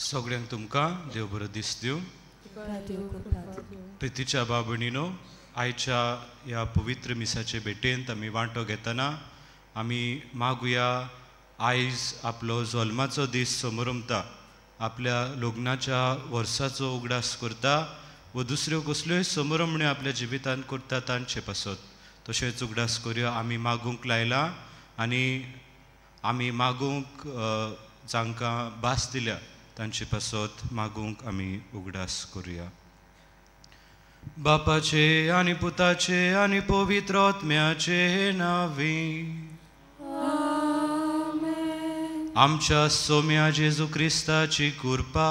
सगळ्यांक तुमकां देव बरो दीस दिवं। प्रितीच्या बाबणीनो, आयच्या ह्या पवित्र मिसाचे भेटेंत आमी वांटो घेतना आमी मागुया आयज आपलो जल्माचो दीस समरमता, आपल्या लग्नाच्या वर्साचो उगडास करता व दुसऱ्यो कसल्योय समरमण्यो आपल्या जिवितांत करता तांचे पासत तशेंच उगडास करुया आमी मागूंक लायला आनी आमी मागूंक जांकां भास दिल्या तांचे पासत मागूंक आमी उगडास करुया। बापाचे आनी पुताचे आनी पवित्र आत्म्याचे नांवी आमच्या सोम्या जेजू क्रिस्ताची कृपा,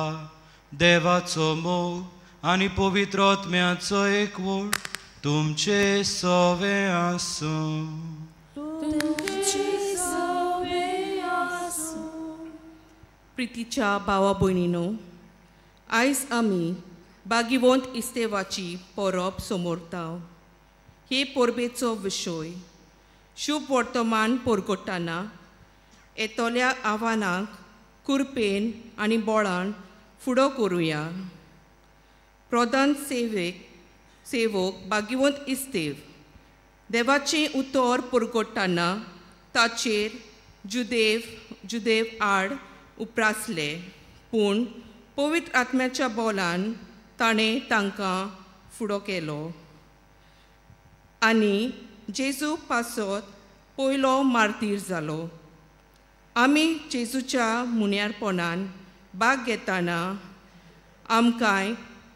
देवाचो मोग आनी पवित्र आत्म्याचो एकवट तुमचे सवे आसूं। प्रितीच्या भावा भयणीनो, आयज आमी बागिवंत इस्तेवाची परब समोरता। हे परबेचो विशय शुभ वर्तमान परगट्टाना येतल्या आव्हानांक कुरपेन आनी बोळान फुडो करुया। प्रधान सेवक बागिवंत इस्तेव देवाचें उतर परगट्टाना ताचेर जुदेव आड उप्रासले, पूण पवित्र आत्म्याच्या बोलान ताणें तांकां फुडो केलो आनी जेजू पासत पयलो मार्तीर जालो। आमी जेजूच्या मुन्यारपणान भाग घेतना आमकांय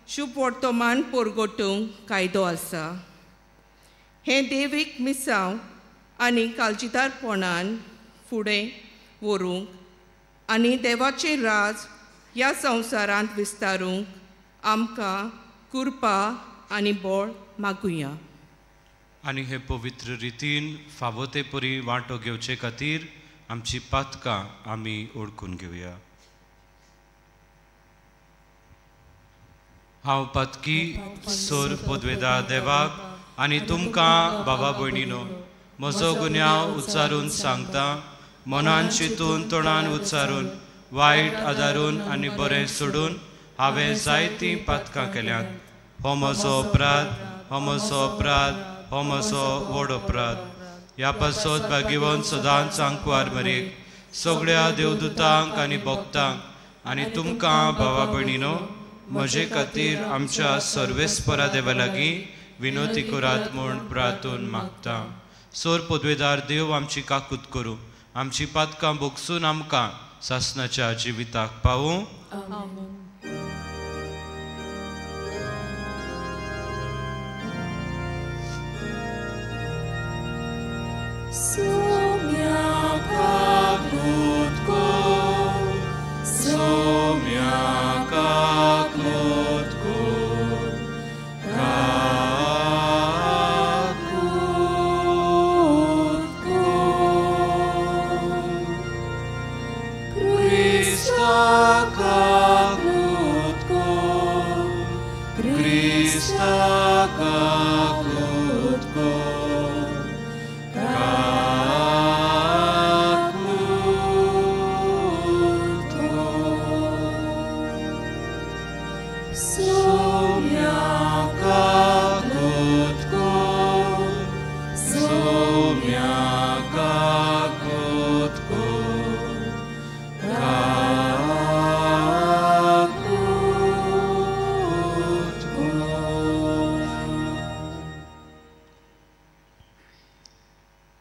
शुभ वर्तमान परगटूंक कायदो आसा। हें देवीक मिसांव आनी काळजीदारपणान फुडें व्हरूंक आनी देवाचें राज ह्या संवसारांत विस्तारूंक आमकां कृपा आनी बळ मागुया। आनी हे पवित्र रितीन फावो ते परी वांटो घेवचे खातीर आमची पातकां आमी ओळखून घेवया। हांव पातकी सोर पदवेदा देवाक आनी तुमकां बाबा भयणीनो म्हजो गुन्यांव उच्चारून सांगता, मनान चिंतून तोंडान उच्चारून वायट आदारून आनी बरें सोडून हांवें जायतीं पातकां केल्यांत। हो म्हजो अपराध, हो म्हजो अपराध, हो म्हजो व्हड अपराध। ह्या पासत भाग्यवंत सदांच आंकवार मरेक सगळ्या देवदूतांक आनी भक्तांक आनी तुमकां भावा भयणीनो म्हजे खातीर आमच्या सर्वेस्परा देवा लागीं विनोती करात म्हूण प्रार्थून मागता। सोर पदवेदार देव आमची काकूत करूं, आमची पातकां भोगसून आमकां सासनाच्या जिविताक पावूं।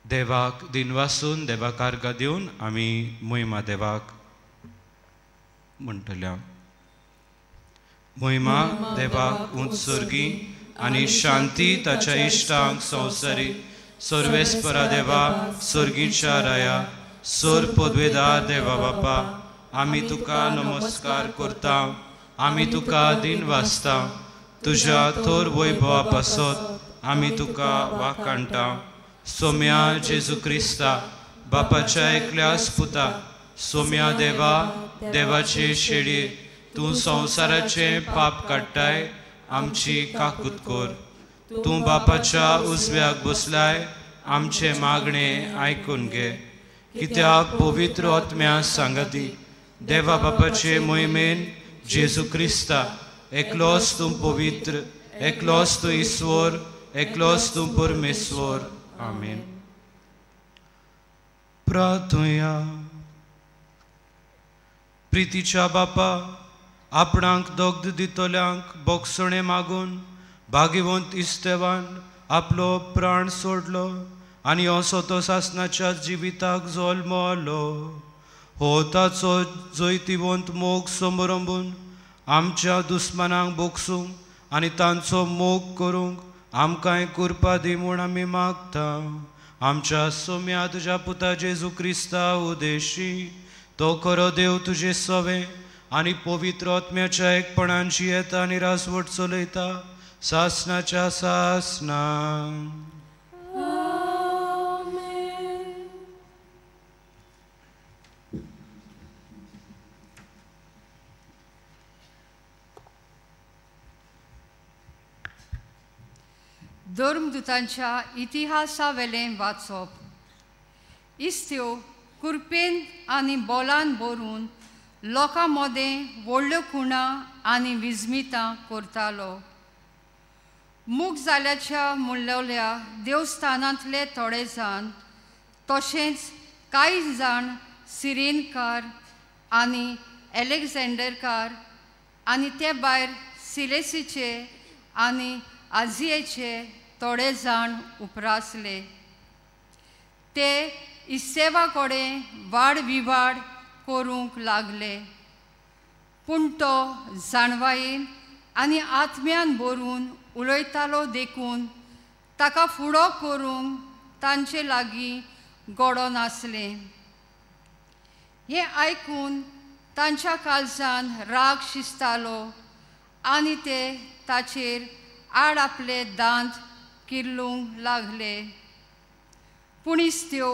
देवाक दिनवासून देवाक आर्गां दिवन आमी मोहिमा देवाक म्हणटल्या। मोहिमा देवाक उंच सर्गी आनी शांती ताच्या इश्टांक संवसारी। सर्वेस्परा देवा सर्गीच्या राया, सोर पदवेदार देवा बापा, आमी तुका नमस्कार करता, आमी तुका दिनवासता। तुज्या थोर वैभवा पासत आमी तुका वाखाणटा। सोम्या जेजू क्रिस्ता बापाच्या एकल्याच पुता, सोम्या देवा देवाचे शेळये, तूं संवसाराचें पाप काडटाय, आमची काकूत कर। तूं बापाच्या उजव्याक बसलाय, आमचें मागणें आयकून घे। कित्याक पवित्र आत्म्या सांगाती देवा बापाचे मोहिमेन जेजू क्रिस्ता एकलोच तूं पवित्र, एकलोच तूं ईश्वर, एकलोच तूं परमेश्वर. आमेन. प्रार्थुया. प्रितीच्या बापा, आपणाक दग्ध दितल्यांक बोगसणें मागून भाग्यवंत इस्तेवान आपलो प्राण सोडलो आनी असो तो सासणाच्या जिविताक जल्मलो. हो ताचो जैतिवंत मोग समरंबून आमच्या दुस्मानांक बोगसूंक आनी तांचो मोग करूंक आमकांय कृपा दी म्हूण आमी मागता. आमच्या सोम्या तुज्या पुता जेजू क्रिस्ता उदेशी, तो खरो देव तुजे सवे आनी पवित्र आत्म्याच्या एकपणान येता आनी रासवट चलयता सासनाच्या सासना. धर्मदूतांच्या इतिहासावेलें वाचप. इस्त्यो कुरपेन आनी बोलान भरून लोकां मदें व्हडल्यो खुणा आनी विजमितां करतालो. मूक जाल्याच्या मुल्लोल्या देवस्थानांतले थोडे जाण तशेंच कांय जाण सिरेनकार आनी एलेक्झांडरकार आनी ते भायर सिलेसीचे आनी आजियेचे थोडे जाण उपरासले. ते इस्तेवा कडेन वाड विवाड करूंक लागले, पूण तो जाणवायेन आनी आत्म्यान भरून उलयतालो देखून ताका फुडो करूंक तांचे लागीं गोडो नासलें. हें आयकून तांच्या काळजान राग शिजतालो आनी ते ताचेर आड आपले दांत किल्लूंक लागले. पूण इस्त्यो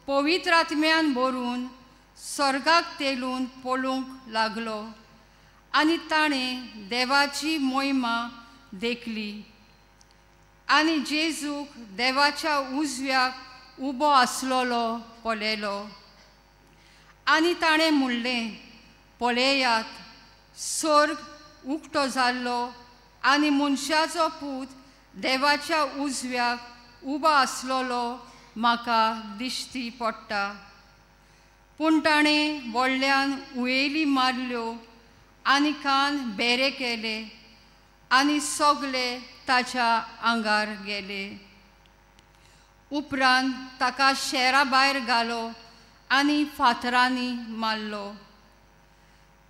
पवित्र आत्म्यान भरून स्वर्गाक तेलून पळोवंक लागलो आनी ताणें देवाची मोहिमा देखली आनी जेजूक देवाच्या उजव्याक उबो आसलेलो पळयलो. आनी ताणें म्हणलें, पळयात, स्वर्ग उक्तो जाल्लो आनी मनशाचो पूत देवाच्या उजव्याक उबो आसलेलो म्हाका दिश्टी पडटा. पूण ताणें व्हडल्यान उयेली मारल्यो आनी कान बेरे केले आनी सगले ताच्या आंगार गेले. उपरांत ताका शेरा भायर घालो आनी फातरांनी मारलो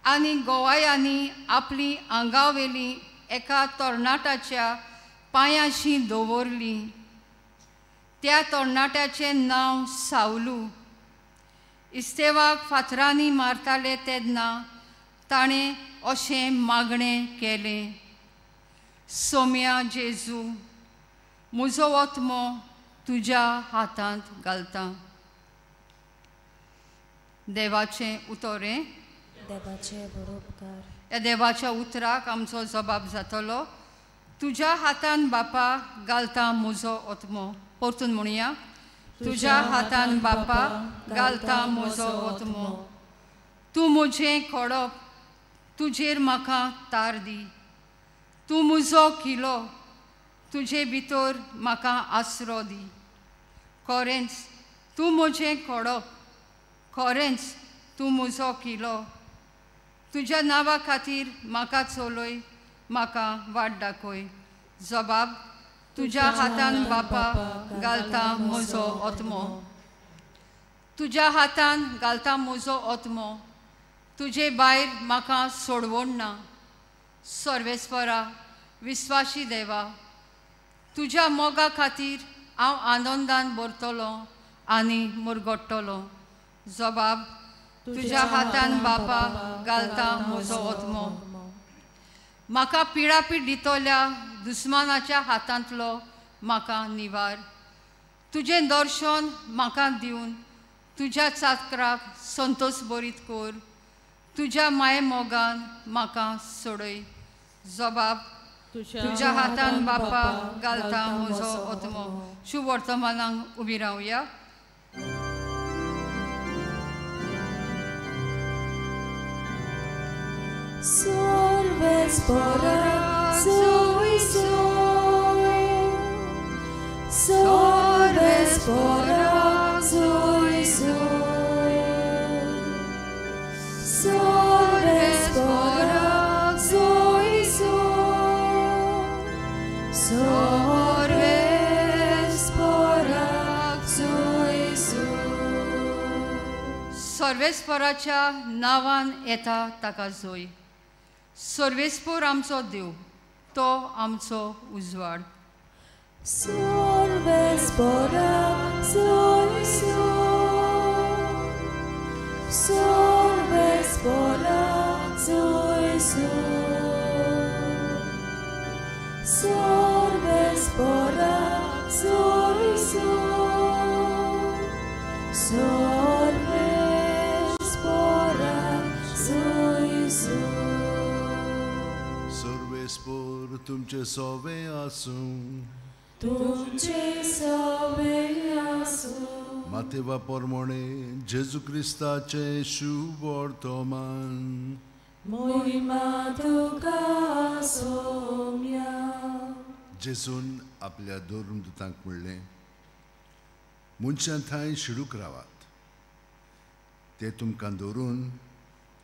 आनी गोवायांनी आपली आंगावेली एका तरणाट्याच्या पांयांशी दवरली. त्या तरणाट्याचें नांव सावलू. इस्तेवाक फातरांनी मारताले तेन्ना ताणें अशें मागणें केलें, सोम्या जेजू, म्हजो आत्मो तुज्या हातांत घालता. देवाचें उतर. देवाचे बरोबकार. ह्या देवाच्या उतराक आमचो जबाब जातलो. तुज्या हातान बापा घालता म्हजो आत्मो. परतून म्हणया, तुज्या हातान बापा घालता म्हजो आत्मो. तूं म्हजें खोडप, तुजेर म्हाका तार दी. तूं म्हजो किलो, तुजे भितर म्हाका आसरो दी. खरेंच तूं म्हजें खोडप, खरेंच तूं म्हजो किलो. तुज्या नांवा खातीर म्हाका चलय, म्हाका वाट दाखय. जबाब, तुज्या हातान बापा घालता म्हजो आत्मो. तुज्या हातान घालता म्हजो आत्मो. तुजे भायर म्हाका सोडवण ना. सर्वेस्परा, विस्वाशी देवा, तुज्या मोगा खातीर हांव आनंदान भरतलो आनी मुरगट्टलो. जबाब, तुज्या हातान बापा घालता म्हजो आत्मो. म्हाका पिडापीड दितल्या दुस्मानाच्या हातांतलो म्हाका निवार. तुजें दर्शन म्हाका दिवन तुज्या चाकराक संतोष बरीत कर. तुज्या माये मोगान म्हाका सोडय. जबाब, तुज्या हातान बापा घालता म्हजो आत्मो. शुभ वर्तमानाक उबी रावया. Sorvespora Zoiso, Sorvespora Zoiso, Sorvespora Zoiso, Sorvespora Zoiso. सर्वेस्पराच्या नांवान येता ताका जोय. सर्वेस्पोर आमचो देव, तो आमचो उजवाड. Sorvespora Zoiso, Sorvespora Zoiso, Sorvespora Zoiso, Sorvespora Zoiso. Sorvespor तुमचे सोवे आसूं, तुमचे सोवे आसूं. मातेवा परमणे जेजू क्रिस्ताचे शुभ वर्तमान. मोहिमा तुका सोम्या. जेजून आपल्या धर्मदूतांक म्हणलें, मनशां थंय शिडूक रावात, ते तुमकां धरून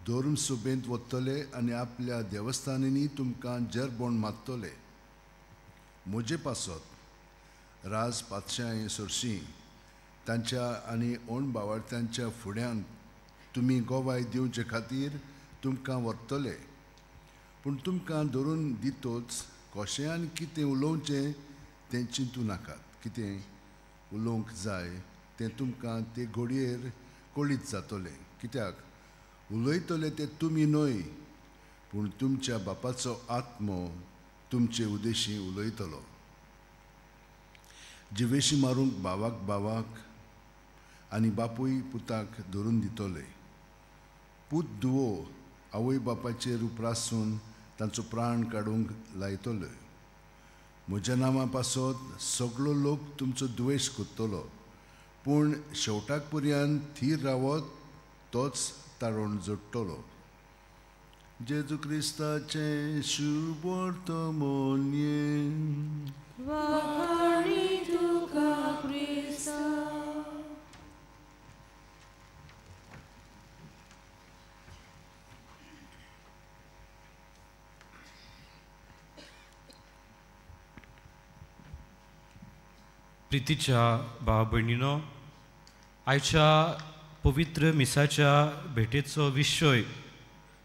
धर्म सभेंत वतले आनी आपल्या देवस्थानांनी तुमकां जेरबोण मारतले. म्हजे पासत राज पातशाय सरशीं तांच्या आनी ओण बावळत्यांच्या फुड्यान तुमी गोवाय दिवचे खातीर तुमकां व्हरतले. पूण तुमकां धरून दितोच कशें आनी कितें उलोवचें तें चिंतूं नाकात. कितें उलोवंक जाय तें तुमकां ते घडयेर कळीत जातलें. कित्याक उलयतले ते तुमी न्हय, पूण तुमच्या बापाचो आत्मो तुमचे उदेशी उलयतलो. जिवेशी मारूंक भावाक भावाक आनी बापूय पुताक धरून दितले. पूत धुवो आवय बापाचेर उप्रासून तांचो प्राण काडूंक लायतले. म्हज्या नांवा पासत सगळो लोक तुमचो द्वेश करतलो, पूण शेवटाक पर्यंत थीर रावत तोच तारण जोडटलो. जेजू क्रिस्ताचें शुभ वर्तमान. वाखाणी तुका क्रिस्ता. प्रितीच्या भाव भयणीनो, आयच्या पवित्र मिसाच्या भेटेचो विशय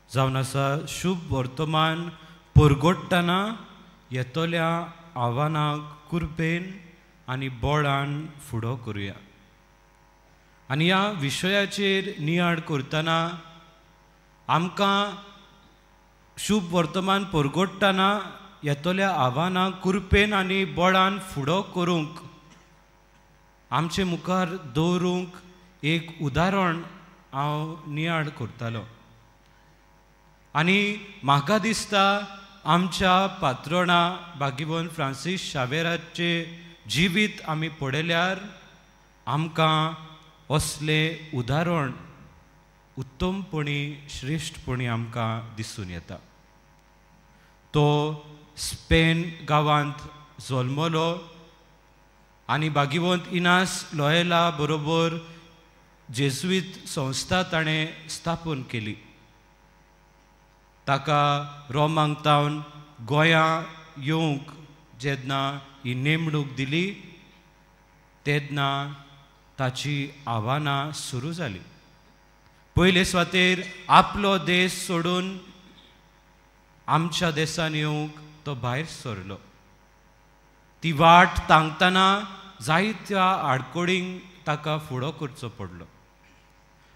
जावन आसा शुभ वर्तमान परगोडटना येतल्या आव्हानाक कुरपेन आनी बोळान फुडो करुया. आनी ह्या विशयाचेर नियाळ करतना आमकां शुभ वर्तमान परगोडटना येतल्या आव्हानाक कुरपेन आनी बोळान फुडो करूंक आमचे मुखार दवरूंक एक उदाहरण हांव नियाळ करतालो. आनी म्हाका दिसता आमच्या पात्रोणा भाग्यवंत फ्रांसीस शावेराचे जिवीत आमी पळयल्यार आमकां असलें उदाहरण उत्तमपणी श्रेश्ठपणी आमकां दिसून येता. तो स्पेन गांवांत जल्मलो आनी भाग्यवंत इनास लोयला बरोबर जेजुईत संस्था ताणें स्थापन केली. ताका रोमांक तावन गोंया येवंक जेन्ना ही नेमणूक दिली तेन्ना ताची आव्हानां सुरू जाली. पयले सुवातेर आपलो देश सोडून आमच्या देशान येवंक तो भायर सरलो. ती वाट तांकतना जायत्या आडकोडींक ताका फुडो करचो पडलो.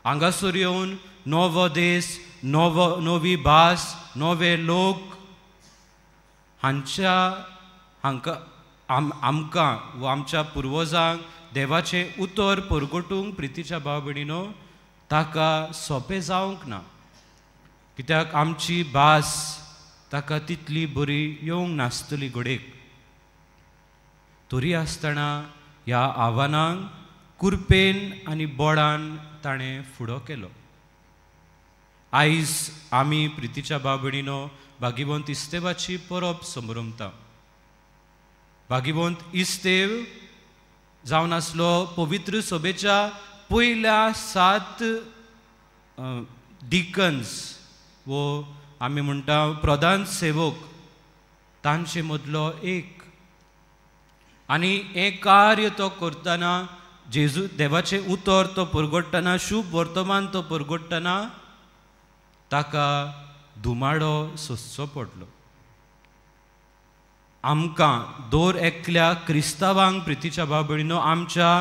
हांगासर येवन नवो देश, नवी भास, नवे लोक हांच्या हांकां आमकां वा आमच्या पुर्वजांक देवाचें उतर परगटूंक प्रितीच्या भाव भयणीनो ताका सोंपें जावंक ना. कित्याक आमची भास ताका तितली बरी येवंक नासतली घडयेक. तरी आसतना ह्या आव्हानांक कुरपेन आनी बोळान ताणें फुडो केलो. आयज आमी प्रितीच्या बाबणीनो भागीवंत इस्तेवाची परब समरमता. भागीवंत इस्तेव जावन आसलो पवित्र सभेच्या पयल्या 7 डिकन्स वो आमी म्हणटा प्रधान सेवक तांचे मदलो एक. आनी हें कार्य तो करतना जेजू देवाचें उतर तो परगट्टना, शुभ वर्तमान तो परगट्टना ताका धुमाडो सोंसचो पडलो. आमकां दर एकल्या क्रिस्तांवांक प्रितीच्या बाबणीनो आमच्या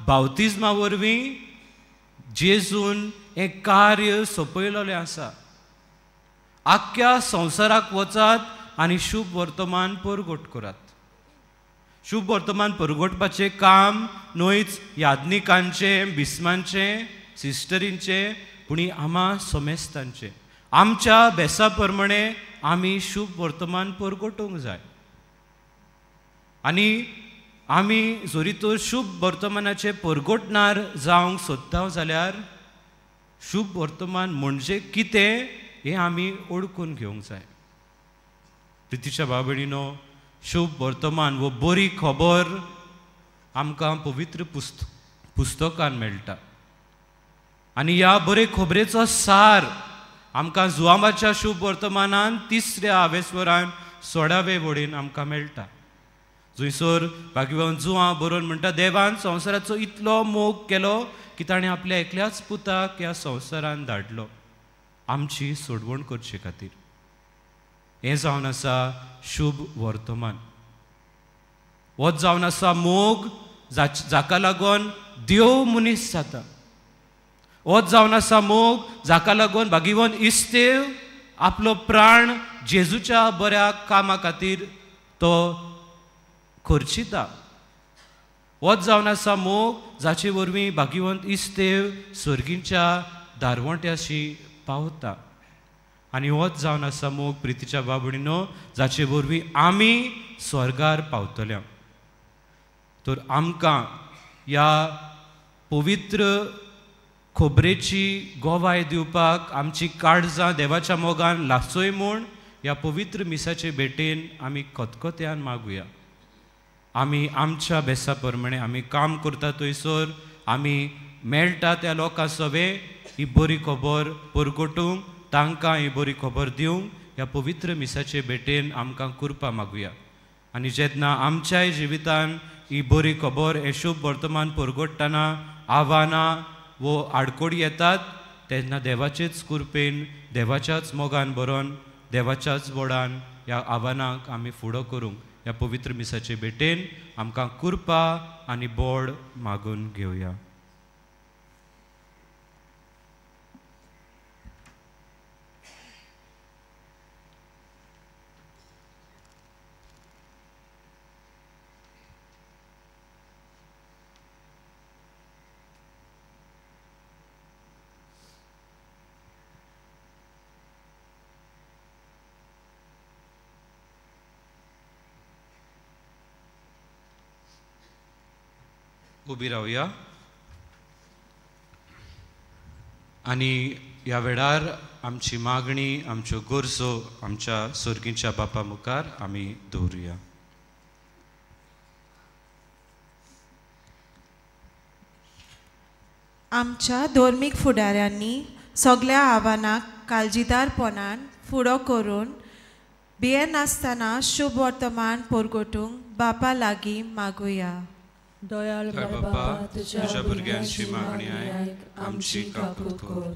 बावतिज्मा वरवीं जेजून हें कार्य सोंपयलेलें आसा. आख्ख्या संवसाराक वचात आनी शुभ वर्तमान परगट करात. शुभ वर्तमान परगटपाचें काम न्हयच याज्ञिकांचें, बिस्मांचें, सिस्टरींचें, पूण आमा समेस्तांचें. आमच्या बेसा प्रमाणे आमी शुभ वर्तमान परगटूंक जाय. आनी आमी जरी तर शुभ वर्तमानाचें परगटणार जावंक सोदता जाल्यार शुभ वर्तमान म्हणजे कितें हें आमी ओळखून घेवंक जाय. प्रितीच्या बाबणीनो, शुभ वर्तमान वो बरी खबर आमकां पवित्र पुस्तकान मेळटा. आनी ह्या बरे खबरेचो सार आमकां जुआंबाच्या शुभ वर्तमानान 3ऱ्या आवेस्वरान 16वे वडीन आमकां मेळटा. जंयसर भागीवंत जुआं बरोवन म्हणटा, देवान संवसाराचो इतलो मोग केलो की ताणें आपल्या एकल्याच पुताक ह्या संवसारान धाडलो आमची सोडवण करचे खातीर. हें जावन आसा शुभ वर्तमान. होच जावन आसा मोग जाका लागून देव मनीस जाता. होच जावन आसा मोग जाका लागून भागीवंत इस्तेव आपलो प्राण जेजूच्या बऱ्या कामा खातीर तो खर्चिता. होच जावन आसा मोग जाचे वरवीं भागीवंत इस्तेव सर्गीच्या दारवंट्याशी पावता. आनी होच जावन आसा मोग प्रितीच्या बाबणीनो जाचे वरवीं आमी स्वर्गार पावतले. तर आमकां ह्या पवित्र खबरेची गोवाय दिवपाक आमची काळजां देवाच्या मोगान लासोय म्हूण ह्या पवित्र मिसाचे भेटेन आमी खतखत्यान मागुया. आमी आमच्या बेसा प्रमाणे आमी काम करता थंयसर आमी मेळटा त्या लोकां सवे ही बरी खबर परगटूंक, तांकां ही बरी खबर दिवंक ह्या पवित्र मिसाचे भेटेन आमकां कृपा मागुया. आनी जेन्ना आमच्याय जिवितान ही बरी खबर हें शुभ वर्तमान परगट्टना आव्हानां वो आडकोडी येतात तेन्ना देवाचेच कृपेन, देवाच्याच मोगान बरोवन, देवाच्याच बोडान ह्या आव्हानांक आमी फुडो करूंक ह्या पवित्र मिसाचे भेटेन आमकां कृपा आनी बोड मागून घेवया. उबी रावया आनी ह्या वेळार आमची मागणी, आमच्यो गरजो आमच्या सर्गीच्या बापा मुखार आमी दवरुया. आमच्या धर्मीक फुडाऱ्यांनी सगळ्या आव्हानाक काळजीदारपणान फुडो करून भियेनासतना शुभ वर्तमान परगटूंक बापा लागीं मागुया. दयाळ बाबा, तुझ्या भुरग्यांची मागणी आयक, आमची काकूत कर.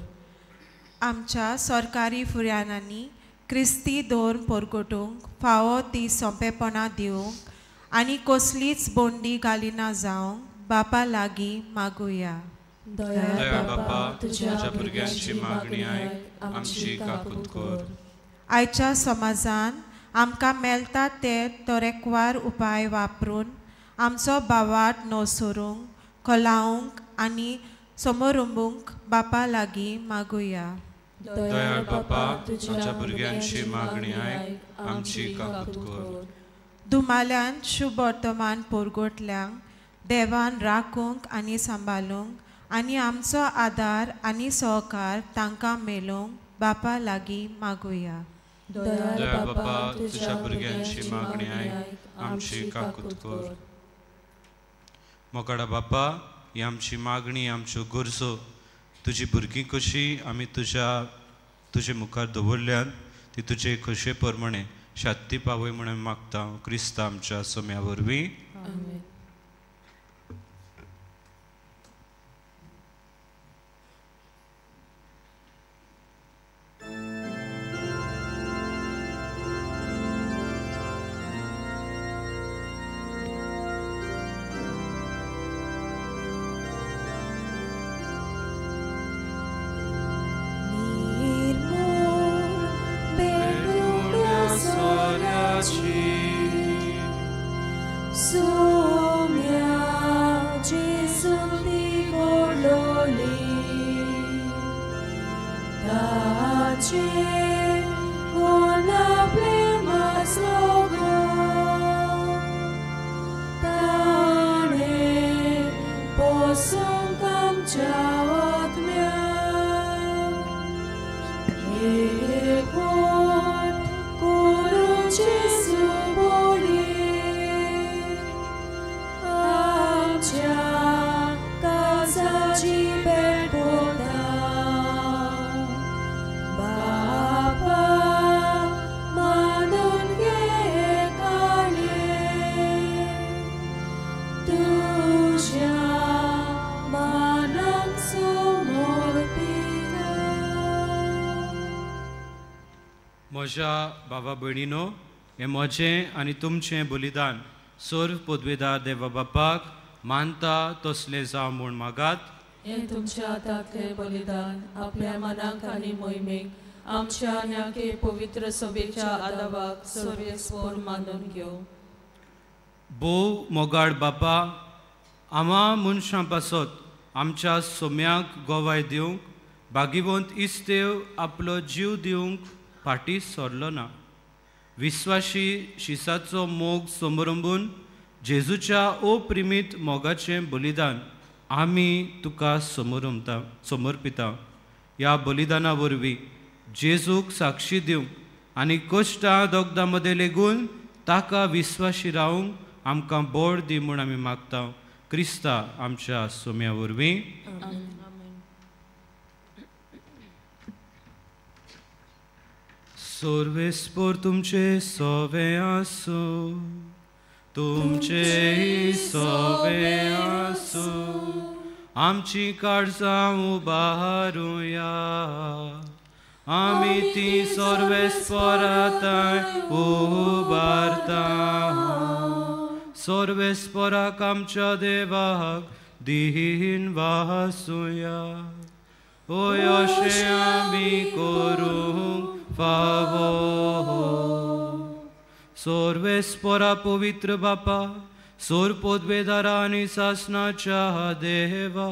आमच्या सरकारी फुडाऱ्यांनी क्रिस्ती धर्म परगटूंक फावो ती सोंपेपणां दिवंक आनी कसलीच बोंडी घालिना जावंक बापा लागीं मागुया. दयाळ बाबा, तुझ्या भुरग्यांची मागणी आयक, आमची काकूत कर. आयच्या समाजान आमकां मेळटा ते तरेकवार उपाय वापरून आमचो बावाट नसरूंक, खोलावंक आनी समरुंबूंक बापा लागीं मागुया. दयाळ बापा, तुझ्या भुरग्यांची मागणी आयक, आमची काकूत कर. धुमाल्यान शुभ वर्तमान परगटल्यांक देवान राखूंक आनी सांबाळूंक आनी आमचो आदार आनी सहकार तांकां मेळूंक बापा लागीं मागुया. दयाळ बापा, तुज्या भुरग्यांची मागणी आयक, आमची काकूत कर. मोगाडा बापा, ही आमची मागणी, आमच्यो गरजो तुजी भुरगीं कशी आमी तुजे मुखार दवरल्यान ती तुजे खोशे प्रमाणे शांती पावय म्हणून मागता क्रिस्ता आमच्या सोम्या वरवीं. म्हज्या बाबा भयणीनो, हें म्हजें आनी तुमचें बलिदान सर्व पदवेदार देवा बापाक मानता तसलें जावं म्हूण मागात. हें तुमच्या हातांतलें बलिदान आपल्या मनाक आनी मोहिमेक आमच्या आनी पवित्र सभेच्या आदाबाक सर्वेस्पोर मानून घेवं. भोव मोगाळ बापा, आमा मनशां पासत आमच्या सोम्याक गोवाय दिवंक भागीवंत इस्तेव आपलो जीव दिवंक फाटीं सरलो ना. विस्वाशी शिसाचो मोग समरंबून जेजूच्या अप्रिमीत मोगाचें बलिदान आमी तुका समर्पिता. ह्या बलिदाना वरवीं जेजूक साक्षी दिवंक आनी कश्टां दोगदां मदें लेगून ताका विस्वाशी रावंक आमकां बळ दी म्हूण आमी मागता क्रिस्ता आमच्या सोम्या वरवीं. सर्वेस्पोर तुमचे सोवे आसूं, तुमचे सोवे आसूं, आमची काळजां उबारुया, आमी ती सर्वेस्पोराताय उबारता. सर्वेस्पोराक आमच्या देवाक दीन वासुया, ओय अशें आमी करूंक फावो. सर्वेस्पोरा पवित्र बापा, सर्व पदवेदारा आनी सासनाच्या देवा,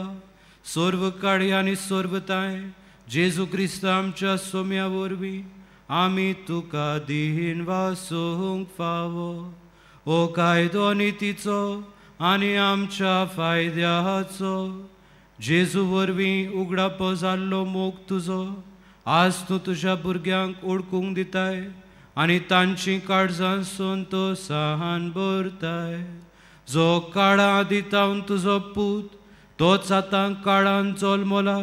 सर्व काळी आनी सर्वताय जेजू क्रिस्त आमच्या सोम्या वरवीं आमी तुका दीन वासूंक फावो. ओ कायदो नितीचो आनी आमच्या फायद्याचो जेजू वरवीं उगडापो जाल्लो मोग तुजो आज तूं तुज्या भुरग्यांक ओळखूंक दिताय आनी तांची काळजांसून तो सहान भरताय. जो काळां दितावन तुजो पूत तोच आतां काळान जल्मला.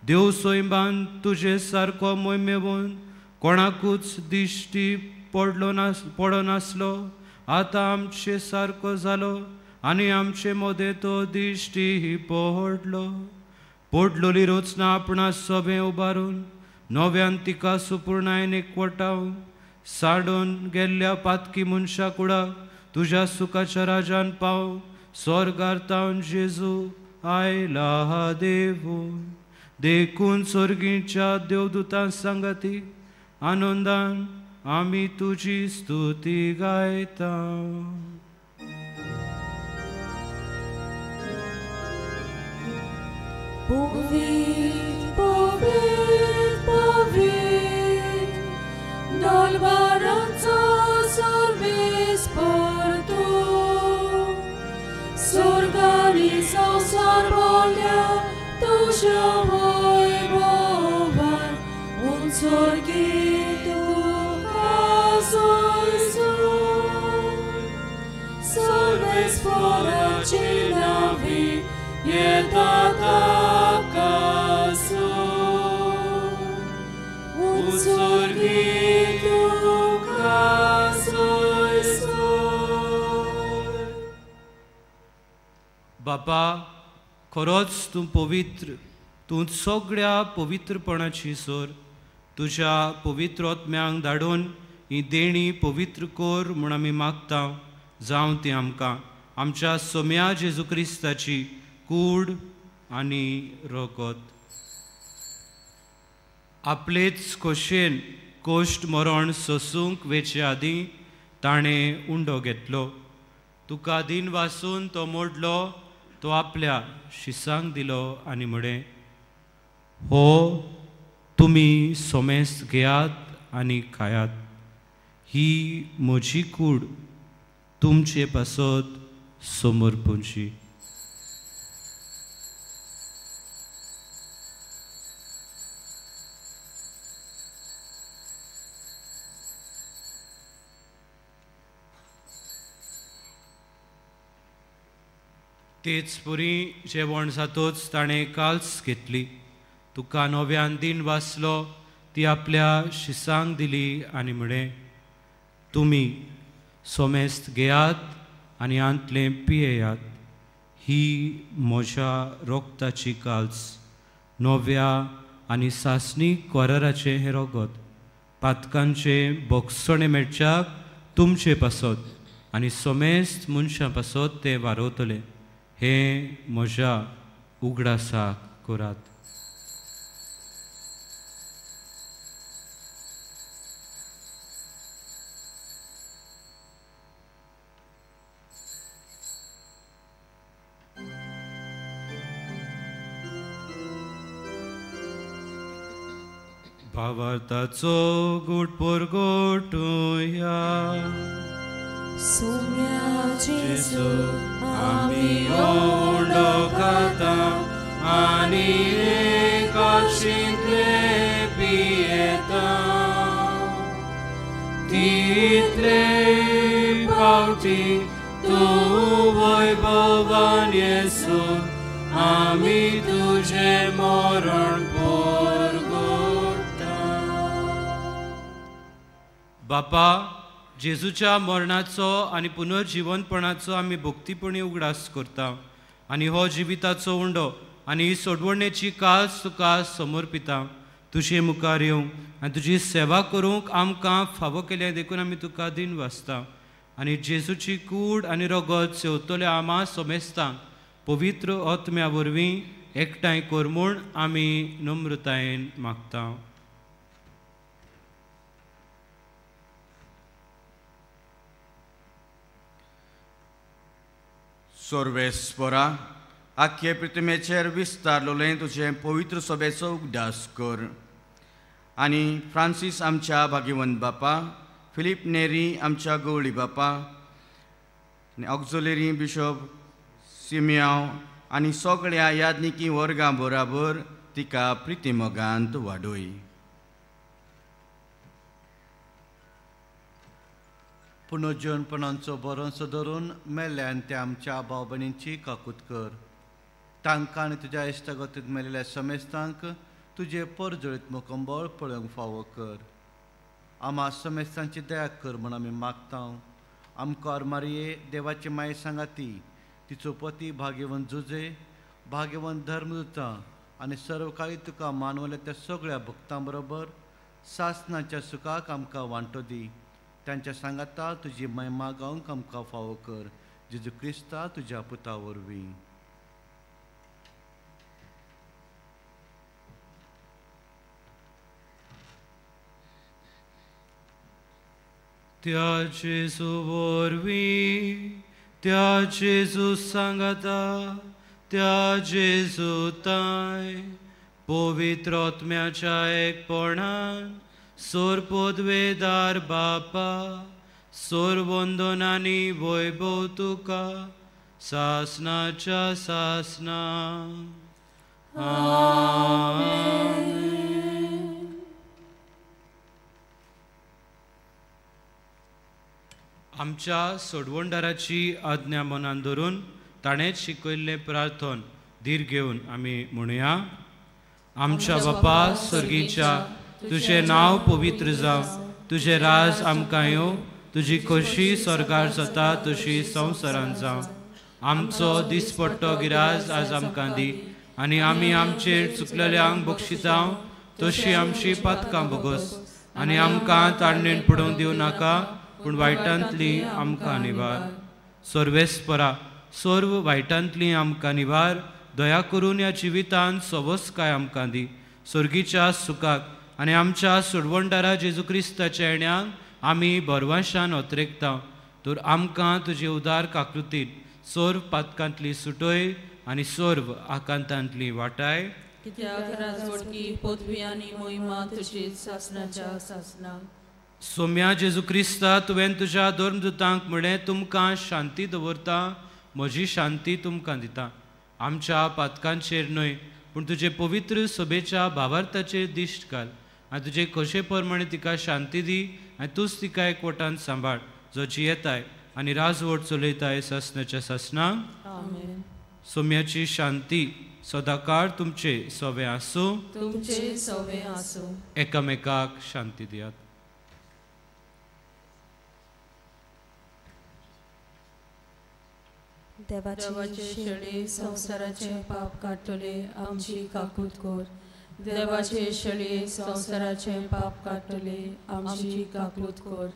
देव सैमान तुजे सारको मोहिमेवन कोणाकूच दिश्टी पडनासलो, आतां आमचे सारको जालो आनी आमचे मदें तो दिश्टी पडलो. पडलोली रचना आपणा सोबें उबारून नव्यान तिका सुपूर्णायन एकवटावन साडून गेल्ल्या पातकी मनशा कुडाक तुज्या सुखाच्या राजान पाव स्वर्गार तावन जेजू आयला देवून. देखून स्वर्गीच्या देवदूतां सांगाती आनंदान आमी तुजी स्तुती गायता. पवित्र पवित्र पवित्र दलबारांचो सर्वेस्पोर तूं, स्वर्गानी संवसार भरल्या तुज्या वैभवान. उंच सर्वेस्पोराचे नांवी येता ताका जोय. उत्सर्गी तुका जोय जोय. बापा, खरोच तूं पवित्र, तूं सगळ्या पवित्रपणाची सोर. तुज्या पवित्र आत्म्यांक धाडून ही देणी पवित्र कर म्हूण आमी मागता. जावं ती आमकां आमच्या सोम्या जेजू क्रिस्ताची कूड आनी रगत. आपलेच खोशयेन कोश्ट मरण सोसूंक वेचे आदीं ताणें उंडो घेतलो. तुका दिन वासून तो मोडलो, तो आपल्या शिसांक दिलो आनी म्हळें, हो तुमी सोमेस घेयात आनी खायात, ही म्हजी कूड तुमचे पासत समर्पणची. तेच पुरी जेवण जातोच ताणें काल्स घेतली. तुका नव्यान दिन वाचलो, ती आपल्या शिसांक दिली आनी म्हळें, तुमी सोमेस्त घेयात आनी आंतलें पियेयात, ही म्हज्या रोगताची काल्स, नव्या आनी सासणी कराराचें हें रगत, पातकांचें बोगसणें मेळच्याक तुमचे पासत आनी सोमेस्त मनशां पासत तें वारवतलें. हें म्हज्या उगडासाक करात. भावार्थाचो गूट परगटुया. सोम्या जेजू, आमी उंडो खाता आनी एकाशिंतले पियेता, तितले पावटी तूं वैभवान येसू, आमी तुजें मरण परगट्टा. बापा, जेजूच्या मरणाचो आनी पुनर्जिवनपणाचो आमी भक्तीपणी उगडास करता आनी हो जिविताचो उंडो आनी ही सोडवणेची कास तुका समर्पिता. तुजे मुखार येवंक आनी तुजी सेवा करूंक आमकां फावो केल्या देखून आमी तुका दिन वाचता. आनी जेजूची कूड आनी रगत सेवतल्या आमा समेस्तांक पवित्र आत्म्या वरवीं एकठांय कर म्हूण आमी नम्रतायेन मागता. सर्वेस्परा, आख्खे पृथ्वीचेर विस्तारलें तुजें पवित्र सभेचो उगडास कर आनी फ्रांसीस आमच्या भाग्यवंत बापा, फिलीप नेरी आमच्या गवळी बापा, आनी ऑक्झिलरी बिशॉप सिमियांव आनी सगळ्या याज्ञिकी वर्गां बराबर तिका प्रितीमोगांत वाडय. पुनर्जीवनपणाचो भरवंसो धरून मेल्ल्यान त्या आमच्या भाव भयणींची काकूत कर. तांकां आनी तुज्या इश्टागतींत मेळिल्ल्या समेस्तांक तुजें परजळीत मुखंबळ पळोवंक फावो कर. आमा समेस्तांची दया कर म्हूण आमी मागता. आमकां मारये देवाची माये सांगाती, तिचो पती भाग्यवंत जुजे, भाग्यवंत धर्मदूतां आनी सर्वकाळी तुका मानवल्या त्या सगळ्या भक्तां बरोबर सासनाच्या सुखाक आमकां वांटो दी. तांच्या सांगाता तुजी महिमा गावंक आमकां फावो कर. जेजू क्रिस्ता तुज्या पुता वरवीं. त्या जेजू वरवीं, त्या जेजू सांगाता, त्या जेजू ताय पवित्र आत्म्याच्या एकपणान सोरपोदवेदार बापा, सोरवंदनानी वैभव तुका सासनाच्या सासना. आमेन. आमच्या सोडवणदाराची आज्ञा मनान धरून ताणेंच शिकयल्लें प्रार्थन धीर घेवन आमी म्हणुया. आमच्या बापा स्वर्गीच्या, तुजें नांव पवित्र जावं, तुजें राज आमकां येवं, तुजी खोशी स्वर्गार जाता तशी संवसारांत जावं. आमचो दिसपट्टो गिराज आज आमकां दी आनी आमी आमचेर चुकलेल्यांक बक्षितांव तशी आमची पातकां भोगोस आनी आमकां ताळणेन पडोवंक दिवं नाका, पूण वायटांतली आमकां निवार. सर्वेस्परा, सर्व वायटांतली आमकां निवार, दया करून ह्या जिवितांत सवसकाय आमकां दी. स्वर्गीच्या सुखाक आनी आमच्या सोडवणदारा जेजू क्रिस्ताच्या येण्याक आमी बरवाशान अत्रेकता. तर आमकां तुजे उदार काकृतीन सर्व पातकांतली सुटय आनी सर्व आकांतांतली वाटाय. कित्याक राजवटकी पदवी आनी मोहिमा तुजी सासणाच्या सासणाक. सोम्या जेजू क्रिस्ता, तुवें तुज्या धर्मदूतांक म्हळें, तुमकां शांती दवरता, म्हजी शांती तुमकां दिता. आमच्या पातकांचेर न्हय पूण तुजे पवित्र सभेच्या भावार्थाचेर दिश्ट घाल आनी तुजे खोशे प्रमाणे तिका शांती दी आनी तूंच तिका एकवटान सांबाळ, जो जियेताय आनी राजवट चलयताय सासणाच्या सासणाक. आमेन. सोम्याची शांती सदाकाळ तुमचे सवे आसूं, तुमचे सवे आसूं. एकामेकाक शांती दियात. देवाचे शेळी संवसाराचे पाप काडटले, आमची काकूत कर. देवाचे शेळी संवसाराचे पाप काडटले, आमची काकूत कर.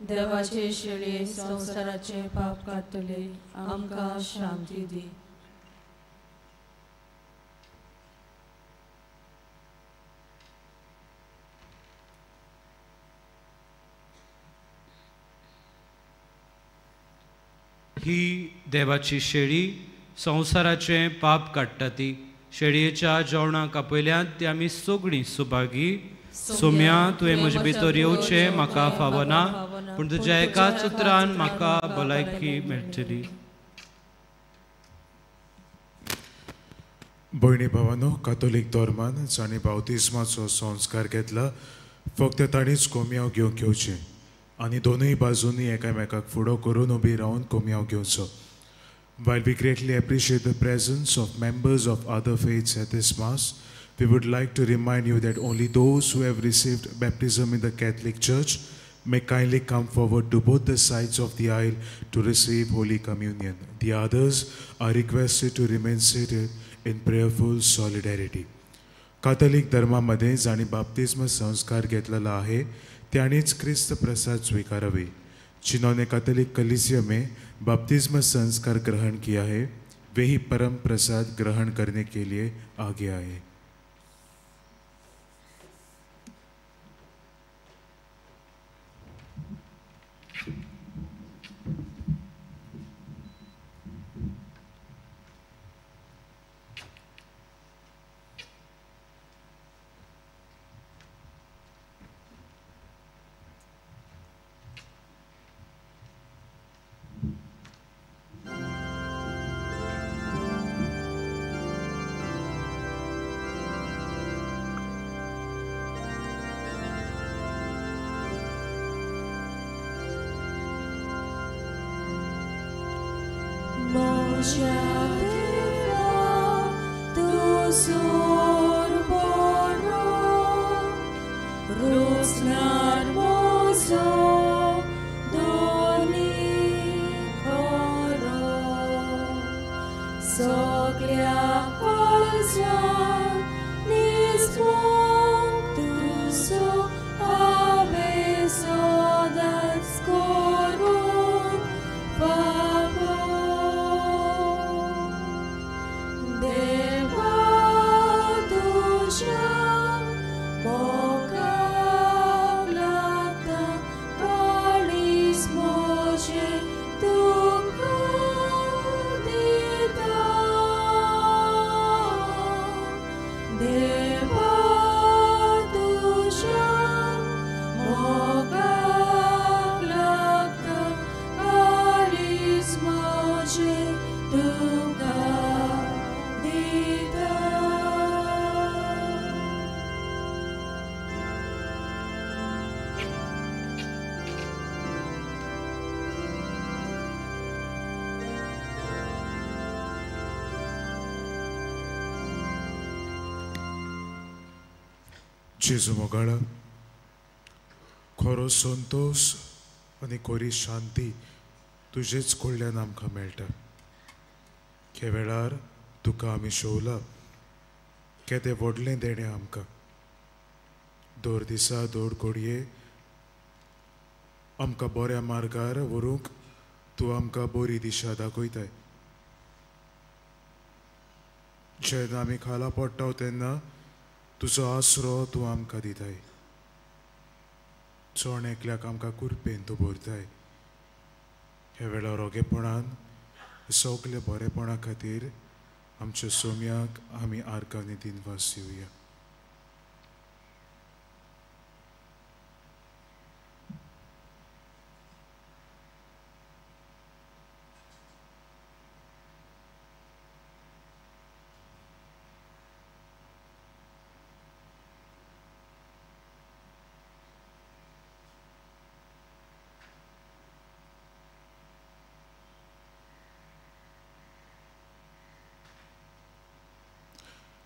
देवाचे शेळी संवसाराचे पाप काडटले, आमकां शांती दी. ही देवाची शेळी संवसाराचें पाप काडटा ती. शेळयेच्या जेवणाक आपयल्यात ती आमी सगळीं सुभागी. सोम्या, तुवें म्हजे भितर येवचें म्हाका फावना, पूण तुज्या एकाच उतरान म्हाका भलायकी मेळटली. भयणी भावानो, कातोलीक धर्मान जांणी बावतिस्माचो संस्कार घेतला फक्त तांणीच कोमयांव घेवंक येवचें आनी दोनूय बाजूंनी एकामेकाक फुडो करून उबी रावन कोमयांव घेवचो. While we greatly appreciate the presence of members of other faiths at this Mass, we would like to remind you that only those who have received baptism in the Catholic Church may kindly come forward to both the sides of the aisle to receive Holy Communion. The others are requested to remain seated in prayerful solidarity. Catholic धर्मामध्ये जांणी बाप्तिस्म संस्कार घेतलेला आहे त्यांनीच क्रिस्त प्रसाद स्वीकारावे. जिन्होंने Catholic कलीसिया में बपतिस्मा संस्कार ग्रहण किया है वे ही परम प्रसाद ग्रहण करने के लिए आगे आए. Deva जेजू मोगाळा, खरो संतोश आनी खरी शांती तुजेच कडल्यान आमकां मेळटा. ह्या वेळार तुका आमी शोवला, केदें व्हडलें देणें आमकां. दर दिसा दर घडये आमकां बऱ्या मार्गार व्हरूंक तूं आमकां बरी दिशा दाखयताय. जेन्ना आमी खाला पडटा तेन्ना तुजो आसरो तूं आमकां दिताय. चण एकल्याक आमकां कुरपेन तूं भरताय. ह्या वेळार रोगेपणान सगळे बरेपणा खातीर आमच्या सोम्याक आमी आर्गांनी दिनवास दिवया.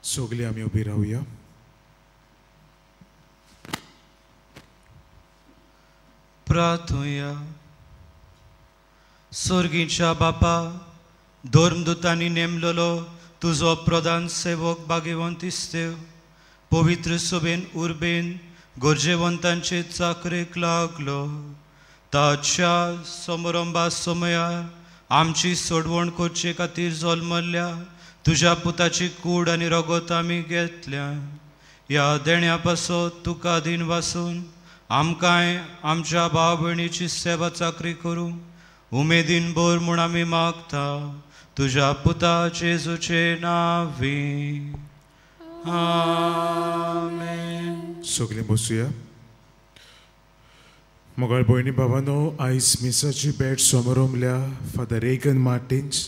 सगळीं आमी उबी रावया. प्रार्थुया. स्वर्गीच्या बापा, धर्मदूतांनी नेमलेलो तुजो प्रधान सेवक भाग्यवंत इस्तेव पवित्र सभेन उर्बेन गरजेवंतांचे चाकरेक लागलो. ताच्या समारंभा समयार आमची सोडवण करचे खातीर जल्मल्ल्या तुज्या पुताची कूड आनी रगत आमी घेतल्या. ह्या देण्या पासत तुका दिन वासून आमकांय आमच्या भाव भयणीची सेवा चाकरी करूं उमेदीन भर म्हूण आमी मागता तुज्या पुता जेजूचे नांवी. आमेन. सगळीं बसुया. मोगाळ भयणी बाबानो, आयज मिसाची भेट समारंभल्या फादर रेगन मार्टिन्स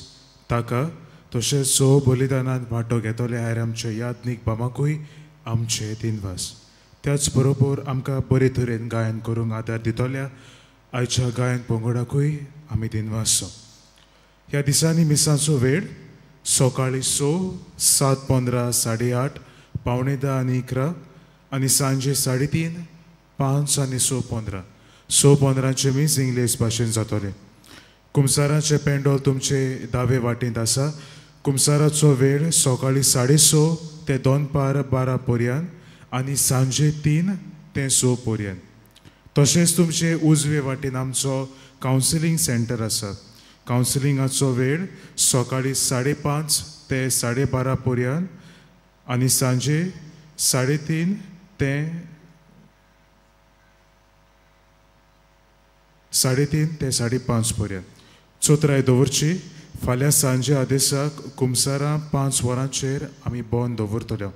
ताका तशेंच सो बलिदानांत वांटो घेतले आयर आमच्या यादनीक बामाकूय आमचे दिनवास. त्याच बरोबर आमकां बरे तरेन गायन करूंक आदार दितल्या आयच्या गायन पंगडाकूय आमी दिनवासो. ह्या दिसांनी मिसांचो वेळ सकाळीं 6, 7:15, 8:30, 9:45 आनी 11 आनी सांजे 3:30, 5 आनी 6:15. 6:15 मीस इंग्लीश भाशेन जातलें. कुमसाराचें पेंडोल तुमचे दावे वाटेंत आसा. कुमसाराचो वेळ सकाळीं 6:30 ते दनपार 12 पर्यंत आनी सांजे 3 ते 6 पर्यंत. तशेंच तुमचे उजवे वाटेन आमचो कावन्सिलींग सेंटर आसा. कावन्सिलिंगाचो वेळ सकाळीं 5:30 ते 12:30 पर्यंत आनी सांजे 3:30 ते 5:30 पर्यंत. चोत्राय दवरची. फाल्यां सांजे आदेसाक कुमसारां 5 वरांचेर आमी बंद दवरतले.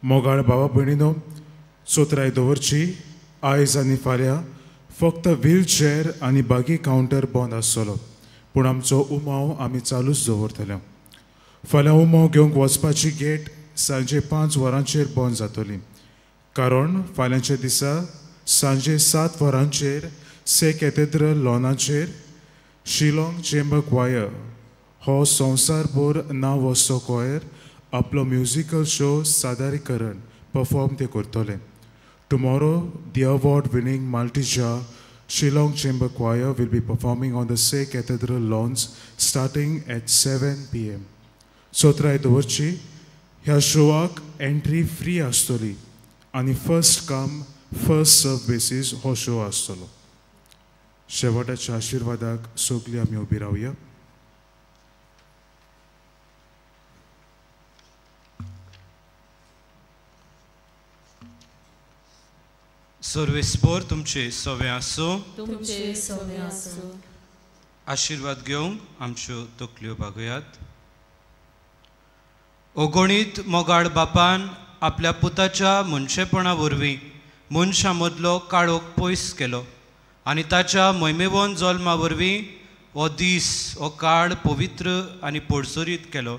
मोगाळ भावा भयणीनो, चोत्राय दवरची. आयज आनी फाल्यां फक्त व्हीलचेर आनी बागी कावंटर बंद आसतलो, पूण आमचो उमाव आमी चालूच दवरतले. फाल्यां उमाव घेवंक वचपाची गेट सांजे 5 वरांचेर बंद जातली, कारण फाल्यांच्या दिसा सांजे 7 वरांचेर से कॅथेड्रल लॉनाचेर शिलाँग चेंबर क्वायर हो संवसारभर नांव असो क्वायर आपलो म्युजिकल शो सादरीकरण परफॉर्म ते करतले. Tomorrow the award winning multi-jar Shillong Chamber Choir will be performing on the Se Cathedral lawns starting at 7 PM. चोत्राय दवरची. ह्या शोवाक एंट्री फ्री आसतली आनी first come first serve basis हो शो आसतलो. शेवटाच्या आशिर्वादाक सगळीं आमी उबी रावया. सर्वेस्पोर तुमचे सवे आसूं. तुमचे सवे आसूं. आशिर्वाद घेवंक आमच्यो तकल्यो बागयात. अगणीत मोगाळ बापान आपल्या पुताच्या मनशेपणा वरवीं मनशां मदलो काळोख पयस केलो आनी ताच्या मोहिमेवन जल्मा वरवीं हो दीस हो काळ पवित्र आनी पोडसरीत केलो.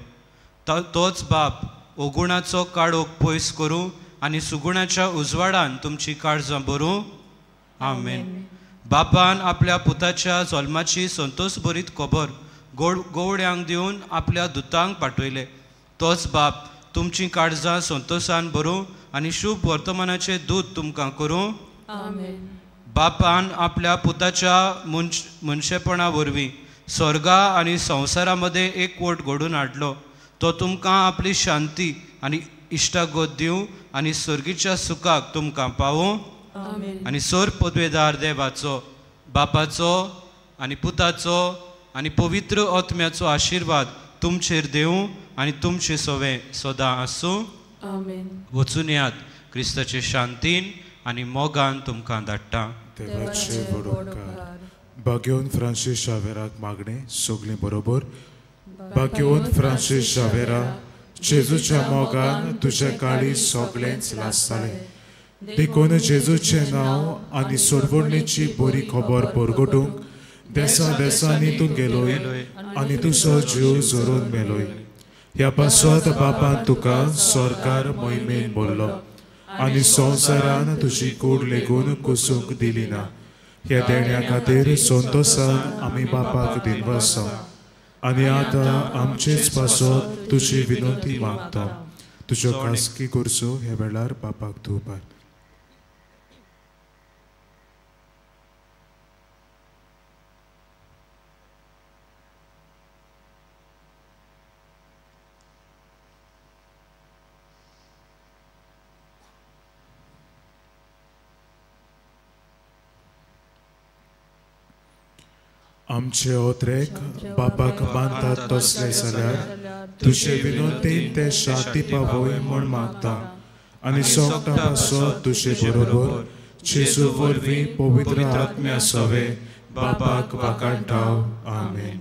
तोच बाप अगुणाचो काळोख पयस करूं आनी सुगुणाच्या उजवाडान तुमची काळजां भरूं. आमेन. बापान आपल्या पुताच्या जल्माची संतोष भरीत खबर गोवड्यांक दिवन आपल्या दुतांक पाठयले. तोच बाप तुमचीं काळजां संतोशान भरूं आनी शुभ वर्तमानाचें दूत तुमकां करूं. बापान आपल्या पुताच्या मनशेपणा वरवीं स्वर्गा आनी संवसारा मदें एकवट घडोवन हाडलो. तो तुमकां आपली शांती आनी इश्टागत दिवं आनी सर्गीच्या सुखाक तुमकां पावूं. आनी सोर पदवेदार देवाचो, बापाचो आनी पुताचो आनी पवित्र आत्म्याचो आशिर्वाद तुमचेर देवूं आनी तुमचे सवें सदां आसूं. वचून यात क्रिस्ताचे शांतीन आनी मोगान तुमकां धाडटा. देवाचे व्हड उपकार. भाग्यवंत फ्रांसीस शावेराक मागणें सगळीं बरोबर. भाग्यवंत फ्रांसीस शावेरा, जेजूच्या मोगान तुज्या काळी सगळेंच लासतालें, देखून जेजूचें नांव आनी सोडवणेची बरी खबर परगटूंक देसा देसांनी तूं गेलोय आनी तुजो जीव जोरून मेलोय. ह्या पासत बापान तुका सरकार मोहिमेन बोल्लो आनी संवसारान तुजी कूड लेगून कुसूंक दिली ना. ह्या देण्या खातीर संतोशान आमी बापाक दिनवासा आनी आतां आमचेच पासत तुजी विनंती मागता. तुज्यो खासगी गरजो ह्या वेळार बापाक धुवपाक. आमचे ओत्रेक बापाक बांदतात तसले जाल्यार तुजे विनंतीन ते शांती पावय म्हूण मागता आनी सोगटा पासत तुजे बरोबर जेजू वरवीं पवित्र आत्म्या सवे बापाक वाखाणटाव. आमेन.